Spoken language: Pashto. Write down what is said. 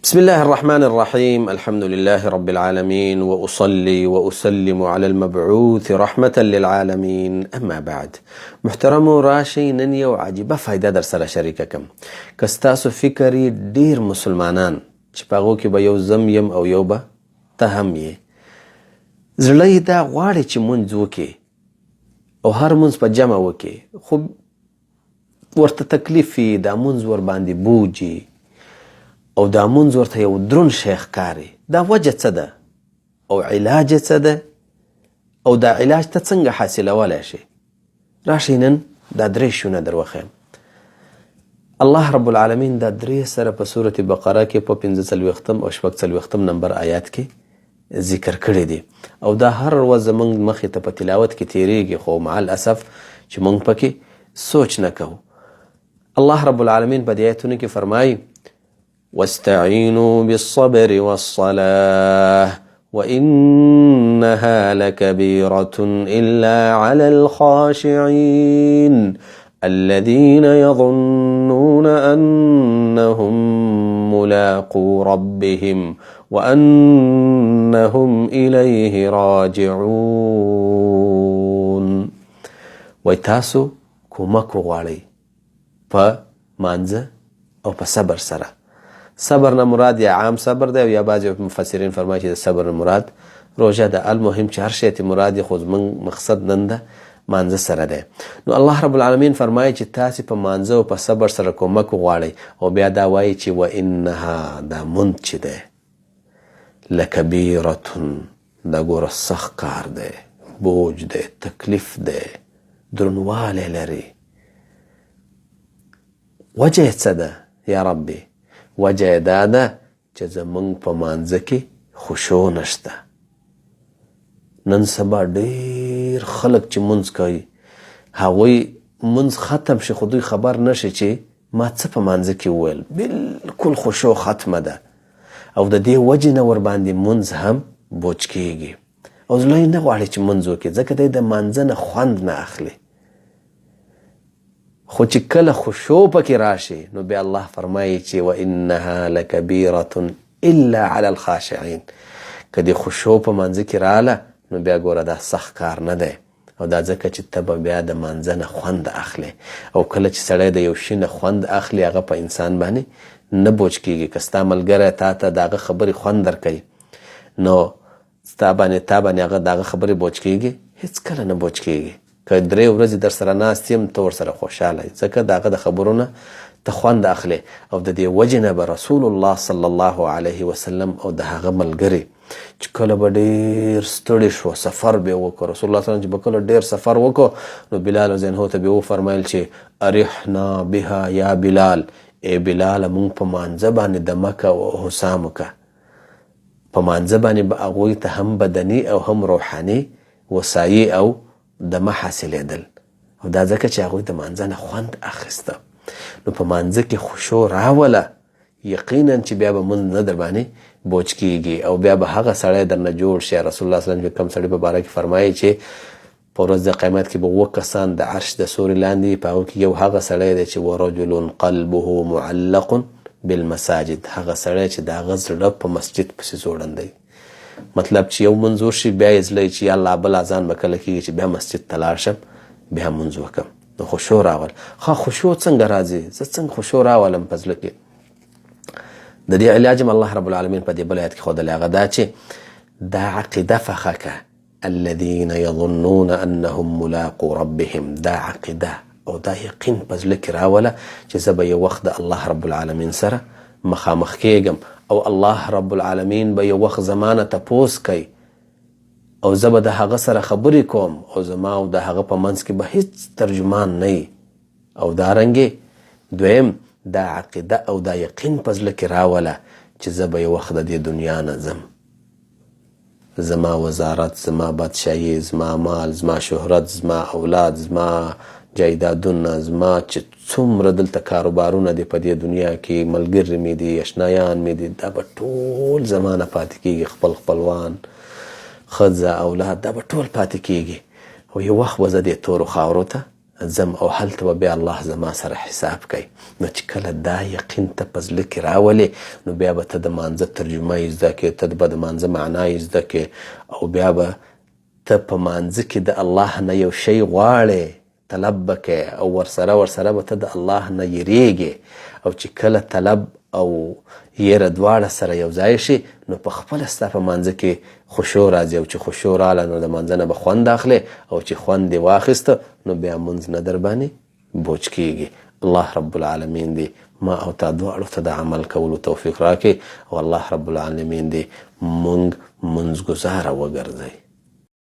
بسم الله الرحمن الرحيم، الحمد لله رب العالمين، واصلي واسلم على المبعوث رحمة للعالمين، اما بعد. محترمو، راشئ نن یو عجیبه فایده در سره شریکه کم. که ستاسو فکر یې ډیر مسلمانان چې په هغو کې به یو زم یم او یو به ته هم یې، زړه یې دا غواړي چې مونځ وکړي او هر مونځ په جمع وکړي، خو ورته تکلیف وي، دا مونځ ورباندې بوجي او دا مونځ ورته یو درون شی ښکاري. دا وجه څه ده او علاج یې څه ده او دا علاج ته څنګه حاصلولی شي؟ راشئ نن دا درې شیونه در وښیم. الله رب العالمین دا درې سره په سورة بقره کې په 45 او 46 نمبر آیات کې ذکر کړی دي او دا هر ورځ زمونږ مخې ته په تلاوت کې تیریږي، خو مع الاسف چې مونږ پکې سوچ نه کوو. الله رب العالمین په دې آیتونو کې فرمایي: واستعینوا بالصبر والصلاة وإنها لكبيرة إلا على الخاشعين الذين يظنون أنهم ملاقو ربهم وأنهم إليه راجعون. وای تاسو کومک وغواړئ په مانځه او په صبر سره. صبر نه مراد یا عام صبر دی او یا بعضې مفسرین فرمایي چې د صبر نه مراد روژه ده. المهم چې هر شی ته مراد دی، خو زمونږ مقصد نن ده مانځه سره دی. نو الله رب العالمین فرمایي چې تاسې په مانځه او په صبر سره کومک وغواړئ، او بیا دا وایي چې وانها، دا مونځ چې دی، لکبیرة، دا ګوره سخت کار دی، بوج دی، تکلیف دی، درنوالی لري. وجه یې څه ده یا ربي؟ وجه یې دا ده چې زمونږ په مانځه کې خشوع نشته. نن سبا ډیر خلک چې مونځ کوي، هغوی مونځ ختم شي خو دوی خبر نه شي چې ما څه په مانځه کې وویل. بالکل خشوع ختمه ده او د دې وجې نه ورباندې مونځ هم بوج کیږي او زړه یې نه غواړي چې مونځ وکړي، ځکه دی د مانځه نه خوند نه اخلي. خو چې کله خشوع پکې راشي نو بیا الله فرمایي چې وانها لکبیره الا علی الخاشعین. که دې خشوع په مانځه کې راله نو بیا ګوره دا سخت کار نه دی، او دا ځکه چې ته به بیا د مانځه نه خوند اخلې، او کله چې سړی د یو شي نه خوند اخلي هغه په انسان باندې نه بوج کیږي. که ستا ملګری تا ته د هغه خبرې خوند درکوي نو ستا باندې تا باندې هغه د هغه خبرې بوج کیږي؟ هیڅکله نه بوج کیږي. که درې ورځې در سره ناست یم ته ورسره خوشحاله یې، ځکه د هغه د خبرو نه ته خوند اخلې. او د دې وجې نه به رسول الله صلی الله علیه وسلم او د هغه ملګري چې کله به ډېر ستړي شو، سفر به یې وکړ، رسول الله صلی الله علیه وسلم چې به کله ډېر سفر وکړ نو بلال رضی ته به وفرمایل چې ارحنا بها یا بلال، ای بلاله مونږ په مانځه باندې دمه که او هوسا مو که. په مانځه باندې به هغوی ته هم بدني او هم روحاني وسایي او دمه حاصلېدل، او دا ځکه چې هغوی د مانځه نه خوند اخیسته. نو په مانځه کې خشوع راوله، یقینا چې بیا به مونځ نه در باندې بوج کیږي او بیا به هغه سړی درنه جوړ شي. رسول الله صلی الله علیه وسلم کوم سړي په باره کې فرمایي چې په ورځ د قیامت کې به اووه کسان د عرش د سوري لاندې، په هغو کې یو هغه سړی دی چې ورجل قلبه معلق بالمساجد، هغه سړی چې د هغه زړه په مسجد پسې ځوړند دی. مطلب چې یو مونځ وشي بیا یې زړه چې یا الله بل اذان به کله کېږي چې بیا مسجد ته لاړ شم بیا مونځ وکړم. نو خشوع راول. ښه خشوع څنګه راځي؟ زه څنګه خشوع راولم په زړه کې؟ د دې علاج هم الله رب العالمین په دې بل آیت کې ښودلی، هغه دا چې دا عقیده فخه که الذين يظنون انهم ملاقو ربهم. دا عقیده او دا یقین په زړه کې راوله چې زه به یو وخت د الله رب العالمین سره مخامخ کېږم او الله رب العالمین به یو وخت زما نه تپوس کوي او زه به د هغه سره خبرې کوم او زما او د هغه په منځ کې به هیڅ ترجمان نه وي. او دارنګې دویم دا عقیده او دا یقین په زړه کې راوله چې زه به یو وخت د دې دنیا نه ځم، زما وزارت، زما بادشاهي، زما مال، زما شهرت، زما اولاد، زما جایدادونه، زما چې څومره دلته کاروبارونه دي په دې دنیا کې، ملګري مې دي، اشنایان مې دي، دا به ټول زما نه پاتې کېږي، خپل خپلوان، ښځه، اولاد، دا به ټول پاتې کېږي او یو وخت به زه دې تورو خاورو ته ځم او هلته به بیا الله زما سره حساب کوي. نو چې کله دا یقین ته په زړه کې راولې، نو بیا به ته د مانځه ترجمه یې زده کې، ته به د مانځه معنا یې زده کې، او بیا به ته په مانځه کې د الله نه یو شی غواړې، طلب به کوې، او ورسره ورسره به ته د الله نه یریږې. او چې کله طلب او یره دواړه سره یو ځای شي، نو په خپله ستا په مانځه کې خشوع راځي، او چې خشوع راله نو د مانځه نه به خوند اخلې، او چې خوند دې واخیسته نو بیا مونځ نه در باندې بوج کیږي. الله رب العالمین دې ما او تا دواړو ته د عمل کولو توفیق راکړي، او الله رب العالمین دې مونږ مونځ ګزاره وګرځوي.